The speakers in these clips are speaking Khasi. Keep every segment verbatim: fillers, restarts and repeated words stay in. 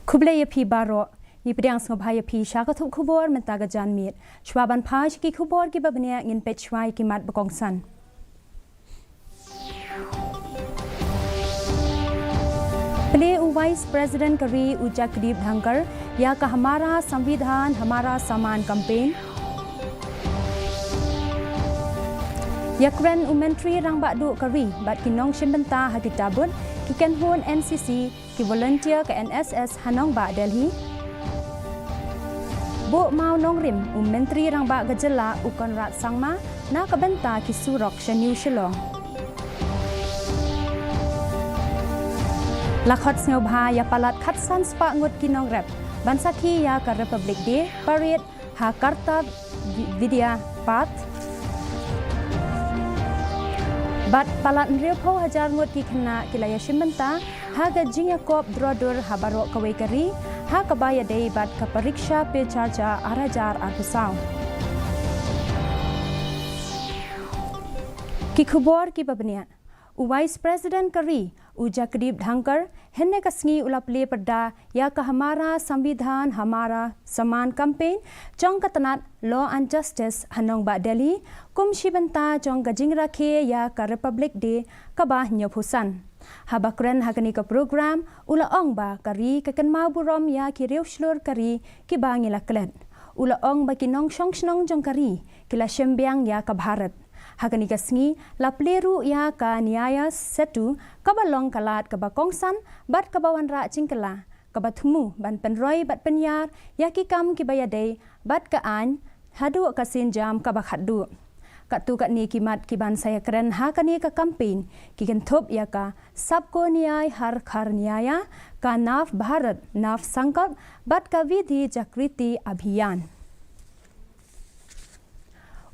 Khublei ïa phi baroh. Ngi pdiang sngewbha ïa phi sha ka thup khubor mynta ka janmiet. Shuwa ban phai sha ki khubor kiba bniah, ngin peit shuwa ïa ki mat ba kongsan. Plie u Vice President ka ri u Jagdeep Dhankhar ïa ka Hamara Samvidhan Hamara Samman campaign. Ïakren u Myntri Rangbah Duh ka ri bad ki nongshim bynta ha ki tabut, ki kynhun N C C, ki volunteer ka N S S ha nongbah Delhi. Buh mawnongrim u Myntri Rangbah ka jylla u Conrad Sangma na ka bynta ki surok sha New Shillong. La khot sngewbha ïa palat khatsan spah ngut ki nongrep ban sakhi ïa ka Republic Day Parade ha Karta Vi-, Vidya Path. Bad palat hynriewphew hajar ngut ki khynnah ki la ïashim bynta ha ka jingïakop drodur ha baroh kawei ka ri ha kaba ïadei bad ka Pariksha Pe Charcha ar hajar arphew saw. Ki khubor kiba bniah. U Vice President ka ri u Jagdeep Dhankhar hynne ka sngi u la plie pyrda ïa ka Hamara Samvidhan Hamara Samman campaign jong ka tnat Law and Justice ha nongbah Delhi kum shi bynta jong ka jingrakhe ïa ka Republic Day kaba hynñiewphew san. Haba kren ha kane ka program u la ong ba ka ri ka kynmaw burom ïa ki riewshlur ka ri kiba ngi la klet. U la ong ba ki nongshong shnong jong ka ri ki la shim biang ïa ka Bharat. Ha kane ka sngi la plie ruh ïa ka Nyaya Setu kaba long ka lad kaba kongsan bad kaba wanrah jingkylla kaba thmu ban pynroi bad pynïar ïa ki kam kiba ïadei bad ka aiñ haduh ka sienjam kaba khatduh. Katto katne ki mat kiban sa ïakren ha kane ka campaign ki kynthup ïa ka Sabko Nyay Har Ghar Nyay, ka Nav Bharat Nav Sankalp bad ka Vidhi Jagriti Abhiyan.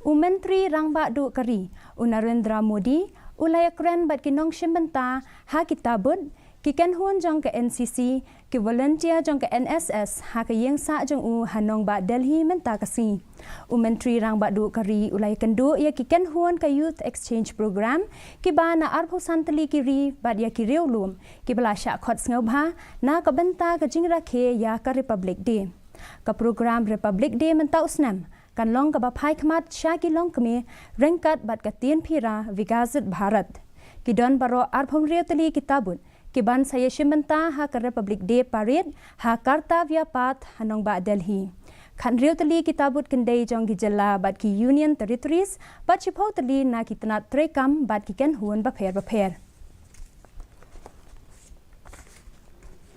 U Myntri Rangbah Duh ka ri u Narendra Modi u la ïakren bad ki nongshim bynta ha ki tabut, ki kynhun jong ka N C C, ki volunteer jong ka N S S ha ka ïingsah jong u ha nongbah Delhi mynta ka sngi. U Myntri Rangbah Duh ka ri u la ïakynduh ïa ki kynhun ka Youth Exchange Program kiba na arphew san tylli ki ri bad ïa ki riewlum kiba la shah khot sngewbha na ka bynta ka jingrakhe ïa ka Republic Day. Ka program Republic Day mynta u snem kan long kaba phai khmat sha ki longkmie ryngkat bad ka Teen Phira Viksit Bharat. Ki don baroh arphew hynriew tylli ki tabut kiban sa ïashim bynta ha ka Republic Day Parade ha Kartavya Path ha nongbah Delhi. Khathynriew tylli ki tabut kyndei jong ki jylla bad ki Union Territories bad shiphew tylli na ki tnat treikam bad ki kynhun bapher bapher.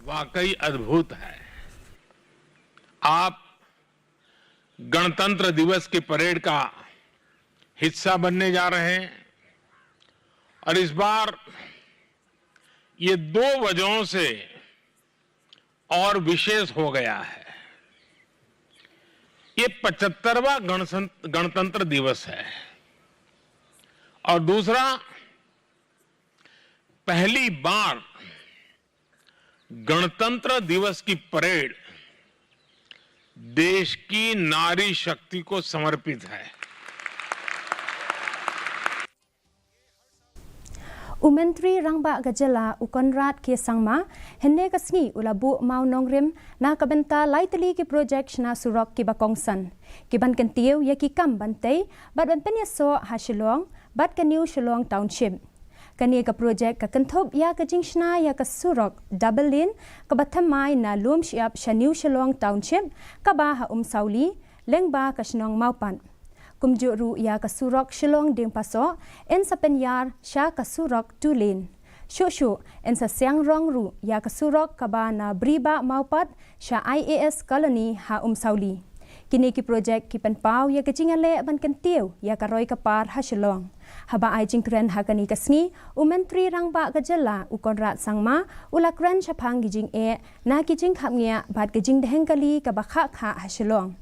वाकई अद्भुत है। आप गणतंत्र दिवस की परेड का हिस्सा बनने जा रहे हैं और इस बार ये दो वजहों से और विशेष हो गया है। ये पचहत्तरवां गणसं-, गणतंत्र दिवस है और दूसरा, पहली बार गणतंत्र दिवस की परेड देश की नारी शक्ति को समर्पित है। U Myntri Rangbah ka jylla u Conrad K Sangma hynne ka sngi u la buh mawnongrim na ka bynta lai tylli ki projek shna surok kiba kongsan kiban kyntiew ïa ki kam ban tei bad ban pynïasoh ha Shillong bad ka New Shillong Township. Kane ka projek ka kynthup ïa ka jingshna ïa ka surok double lane kaba thymmai na Lumshyiap sha New Shillong Township kaba ha Umsawli lyngba ka shnong Mawpat. Kumjuh ruh ïa ka surok Shillong Diengpasoh yn sa pynïar sha ka surok two lane. Shuh shuh yn sa siang rong ruh ïa ka surok kaba na Bribah Mawpat sha I A S Colony ha Umsawli. Kine ki projek ki pynpaw ïa ka jingïaleh ban kyntiew ïa ka roi ka par ha Shillong. Haba ai jingkren ha kane ka sngi, u Myntri Rangbah ka jylla u Conrad Sangma u la kren shaphang ki jingeh na ki jingkhapngiah bad ka jingdheng kali kaba khah khah ha Shillong.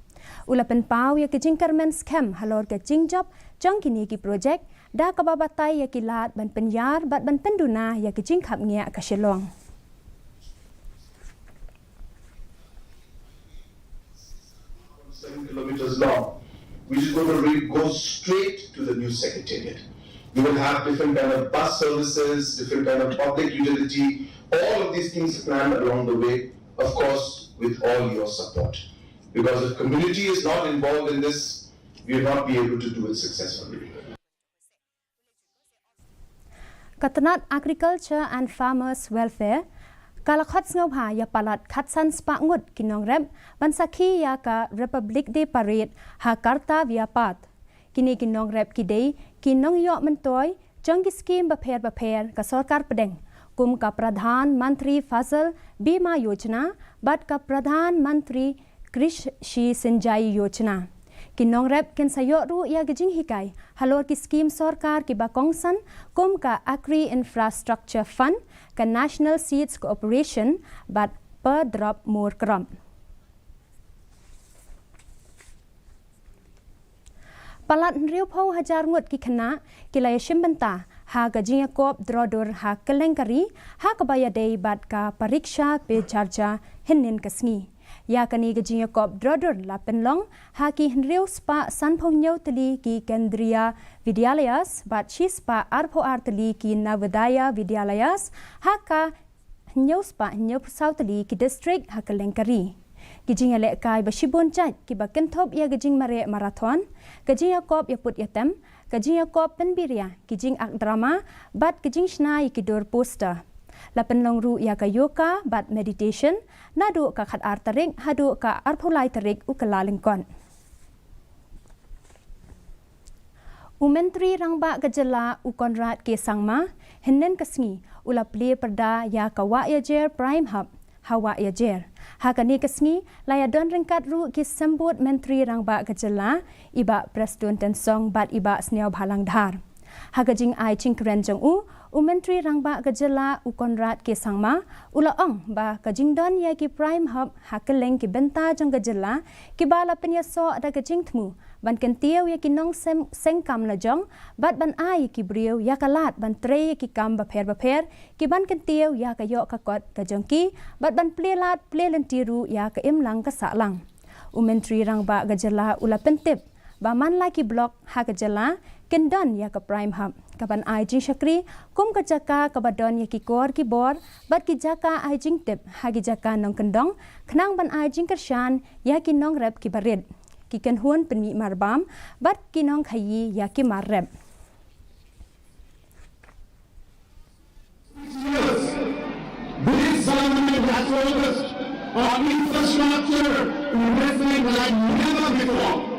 U la pynpaw ïa ka jingkyrmen skhem halor ka jingjop jong kine ki projek da kaba batai ïa ki lad ban pynïar bad ban pynduna ïa ka jingkhapngiah ka Shillong. Seven kilometers long, which is going to re- go straight to the new secretariat. We will have different kind of bus services, different kind of public utility, all of these things planned along the way. Of course, with all your support. Because if community is not involved in this, we will not be able to do it successfully. Ka tnat Agriculture and Farmers Welfare ka la khot sngewbha ïa palat khatsan spah ngut ki nongrep ban sakhi ïa ka Republic Day Parade ha Kartavya Path. Kine ki nongrep ki dei ki nongïoh myntoi jong ki skim bapher bapher ka sorkar pdeng, kum ka Pradhan Mantri Fasal Bima Yojana bad ka Pradhan Mantri Krishi Sinchai Yojana. Ki nongrep kin sa ïoh ruh ïa ki jinghikai halor ki skim sorkar kiba kongsan, kum ka Agri Infrastructure Fund, ka National Seeds Corporation bad Per Drop More Crop. Palat hynriewphew hajar ngut ki khynnah ki la ïashim bynta ha ka jingïakop drodur ha kylleng ka ri, ha kaba ïadei bad ka Pariksha Pe Charcha hynnin ka sngi. Ïa kane ka jingïakop drodur la pynlong ha ki hynriew spah sanphew hynñiew tylli ki Kendriya Vidyalayas bad shi spah arphew ar tylli ki Navodaya Vidyalayas, ha ka hynñiew spah hynñiewphew saw tylli ki district ha kylleng ka ri. Ki jingïalehkai ba shibun jait kiba kynthup ïa ka jingmareh marathon, ka jingïakop ïaput ïatem, ka jingïakop pynbiria, ki jingak drama bad ka jingshna ïa ki dur poster. La pynlong ruh ïa ka yoga bad meditation naduh ka khatar tarik haduh ka arphew lai tarik u Kyllalyngkot. U Myntri Rangbah ka Jylla u Conrad K Sangma hynnin ka sngi u la plie pyrda ïa ka Wah Ïajer Prime Hub ha Wah Ïajer. Ha kane ka sngi la ïadon ryngkat ruh ki symbud Myntri Rangbah ka Jylla, i Bah Prestone Tynsong bad i Bah Sniawbhalang Dhar. Ha ka jingai jingkren jong u, u Myntri Rangbah ka Jylla u Conrad K Sangma u la ong ba ka jingdon ïa ki Prime Hub ha kylleng ki bynta jong ka jylla kiba la pynïasoh da ka jingthmu ban kyntiew ïa ki nongseng kam lajong bad ban ai ïa ki briew ïa ka lad ban trei ïa ki kam bapher bapher ki ban kyntiew ïa ka ïoh ka kot ka jong ki bad ban plie lad plie lynti ruh ïa ka imlang ka sahlang. U Myntri Rangbah ka Jylla u la pyntip ba man la ki block ha ka jylla kin don ïa ka Prime Hub ka ban ai jingshakri kum ka jaka kaba don ïa ki kor ki bor bad ki jaka ai jingtip ha ki jaka nongkyndong khnang ban ai jingkyrshan ïa ki nongrep kiba rit, ki kynhun pynmih marbam bad ki nongkhaïi ïa ki mar rep. This government has focused on infrastructure investment like never before.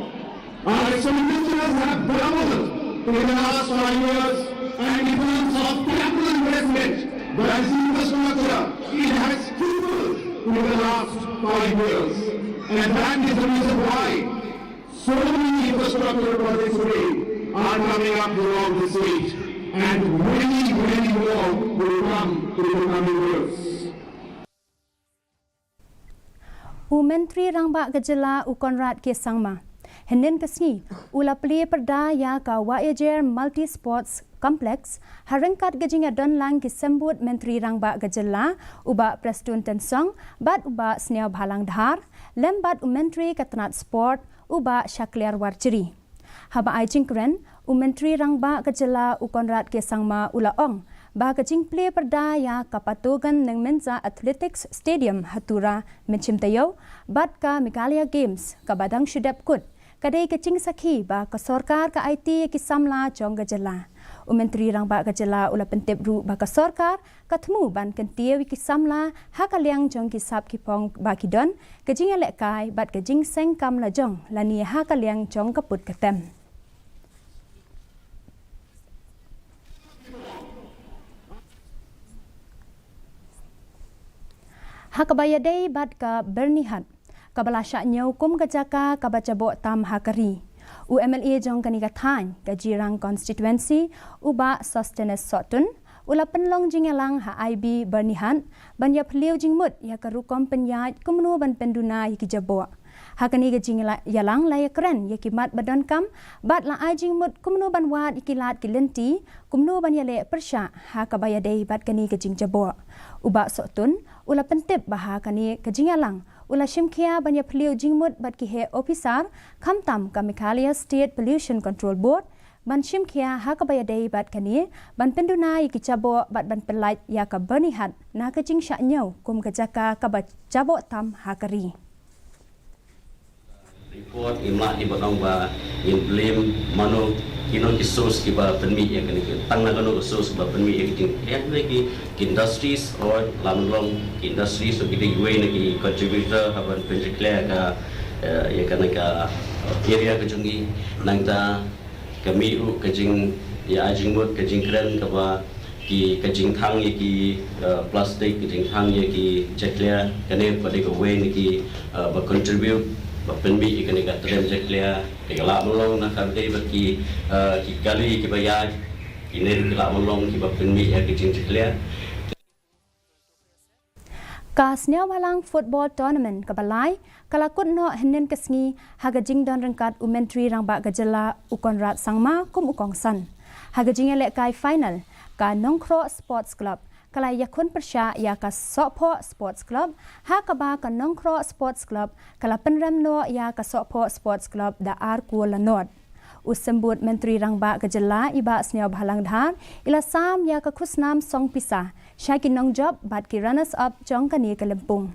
Our expenditures have doubled in the last five years, and in terms of capital investment, that is infrastructure, it has tripled in the last five years. And that is the reason why so many infrastructure projects today are coming up throughout the state, and many, many more will come in the coming years. U Myntri Rangbah ka Jylla u Conrad K Sangma hynnin ka sngi u la plie pyrda ïa ka Wah Ïajer Multi Sports Complex ha ryngkat ka jingïadon lang ki symbud Myntri Rangbah ka Jylla u Bah Prestone Tynsong bad u Bah Sniawbhalang Dhar lem bad u Myntri ka tnat Sport u Bah Shakliar Warjri. Haba ai jingkren, u Myntri Rangbah ka Jylla u Conrad K Sangma u la ong ba ka jingplie pyrda ïa ka Patogen Nengmynjah Athletics Stadium ha Tura Mynshem Taïew bad ka Meghalaya Games kaba dang shu dep kut ka dei ka jingsakhi ba ka sorkar ka aiti ïa ki samla jong ka jylla. U Myntri Rangbah ka Jylla u la pyntip ruh ba ka sorkar ka thmu ban kyntiew ïa ki samla ha ka liang jong ki sap ki phong ba ki don ka jingïalehkai bad ka jingseng kam lajong lane ha ka liang jong ka put ka tem. Ha kaba ïadei bad ka Byrnihat kaba la shah ñiew kum ka jaka kaba jaboh tam ha ka ri, u M L A jong kane ka thaiñ ka Jirang Constituency u Bah Sosthenes Sohtun u la pynlong jingïalang ha I B Byrnihat ban ïaphylliew jingmut ïa ka rukom pynïaid kumno ban pynduna ïa ki jaboh. Ha kane ka jingïalang la ïakren ïa ki mat ba donkam bad la ai jingmut kumno ban wad ïa ki lad ki lynti, kumno ban ïaleh pyrshah ha kaba ïadei bad kane ka jingjaboh. U Bah Sohtun u la pyntip ba ha kane ka jingïalang u la shimkhia ban ïaphylliew jingmut bad ki heh ophisar khamtam ka Meghalaya State Pollution Control Board, ban shim khia ha kaba ïadei bad kane, ban pynduna ïa ki jaboh bad ban pyllait ïa ka Byrnihat na ka jingshah ñiew kum ka jaka kaba jaboh tam ha ka ri. Report ngim lah hi ban ong ba ngin blame mano, kino ki source kiba pynmih ïa kane, tang na kano ka source ba pynmih ïa ka jingkhleh, ne ki, ki industries, or lah ban long ki industries, so ki dei kiwei na ki contributor ha ban pynjahkhleh ka, eh, ïa kane ka area ka jong ngi. Nangta ka mih ruh ka jing, ïa, ka jingmut, ka jingkren kaba ki, ka jingthang ïa ki, eh, plastic, ka jingthang ïa ki jakhlia, kane pat dei kawei na ki, eh, ba contribute, ba pynmih ïa kane ka trend jakhlia. Te ka lah ban long na ka dei bad ki, eh, ki kali kiba ïaid, kine ruh ki lah ban long kiba pynmih ïa ki jingjakhlia. Ka Sniawbhalang Football Tournament kaba lai ka la kut noh hynnin ka sngi ha ka jingdon ryngkat u Myntri Rangbah ka Jylla u Conrad Sangma kum u kongsan. Ha ka jingïalehkai final, ka Nongkroh Sports Club ka la ïakhun pyrshah ïa ka Sohphoh Sports Club, ha kaba ka Nongkroh Sports Club ka la pynrem noh ïa ka Sohphoh Sports Club da ar kol la nod. U Symbud Myntri Rangbah ka Jylla i Bah Sniawbhalang Dhar i la sam ïa ka khusnam song pisa sha ki nongjop bad ki runners up jong kane ka lympung.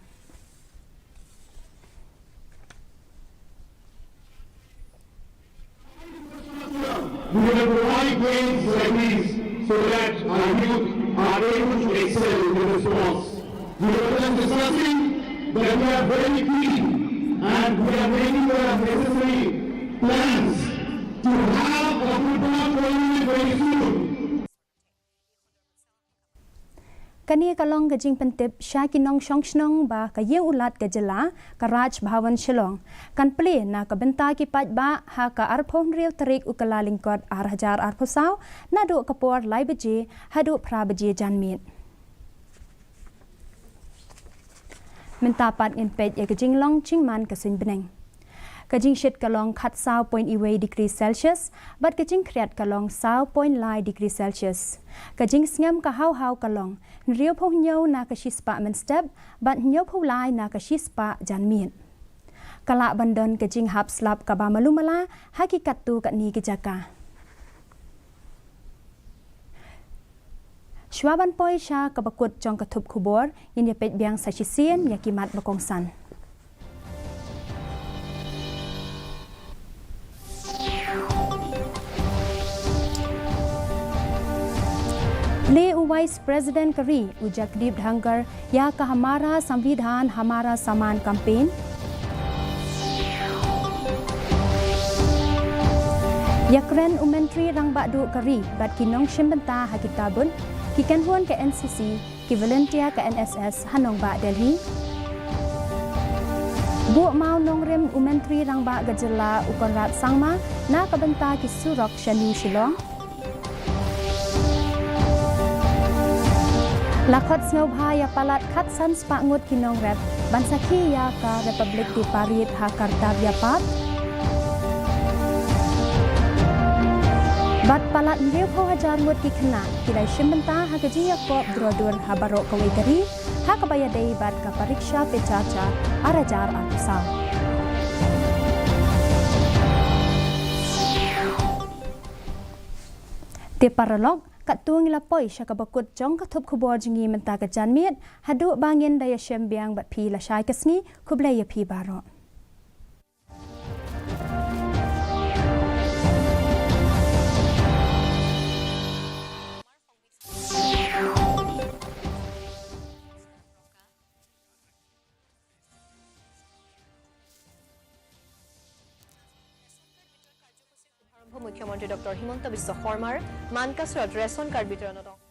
We will provide games like these so that our youth are able to excel in the sports. We were just discussing that we are very keen and we are making the necessary plans to have a football tournament very soon. Kane ka long ka jingpyntip sha ki nongshong shnong ba ka Ïing u Lat ka Jylla, ka Raj Bhavan Shillong, kan plie na ka bynta ki paidbah ha ka arphew hynriew tarik u Kyllalyngkot ar hajar arphew saw, naduh ka por lai baje haduh phra baje janmiet. Mynta pat ngin peit ïa ka jinglong jingman ka suiñ bneng. Ka jingshit ka long khatsaw point iwei degree Celsius, bad ka jingkhriat ka long saw point lai degree Celsius. Ka jingsngem ka haw haw ka long hynriewphew hynñiew na ka shispah mynstep, bad hynñiewphew lai na ka shispah janmiet. Ka lah ban don ka jinghap slap kaba malu mala ha ki katto katne ki jaka. Shuwa ban poi sha kaba kut jong ka thup khubor, ngin ïa peit biang sa shisien ïa ki mat ba kongsan. Leh u Vice President ka ri u Jagdeep Dhankhar ïa ka Hamara Samvidhan Hamara Samman campaign. Ïakren u Myntri Rangbah Duh ka ri bad ki nongshim bynta ha ki tabun, ki kynhun ka N C C, ki volunteer ka N S S ha nongbah Delhi. Buh maw nongrim u Myntri Rangbah ka Jylla u Conrad Sangma na ka bynta ki surok sha New Shillong. La khot sngewbha ïa palat khatsan spah ngut ki nongrep ban sakhi ïa ka Republic Day Parade ha Kartarpur. Bad palat hynriewphew hajar ngut ki khynnah ki la shim bynta ha ka jingïakop drodur ha baroh kawei ka ri ha kaba ïadei bad ka Pariksha Pe Charcha ar hajar arphew saw. Te paralok, katto ngi la poi sha kaba kut jong ka thup khubor jong ngi mynta ka janmiet, haduh ba ngin da ïashem biang bad phi lashai ka sngi, khublei ïa phi baroh. শুভাৰম্ভ মুখ্যমন্ত্ৰী ডক্টৰ হিমন্ত বিশ্ব শৰ্মাৰ। মানকাচৰত ৰেচন কাৰ্ড বিতৰণত অংশ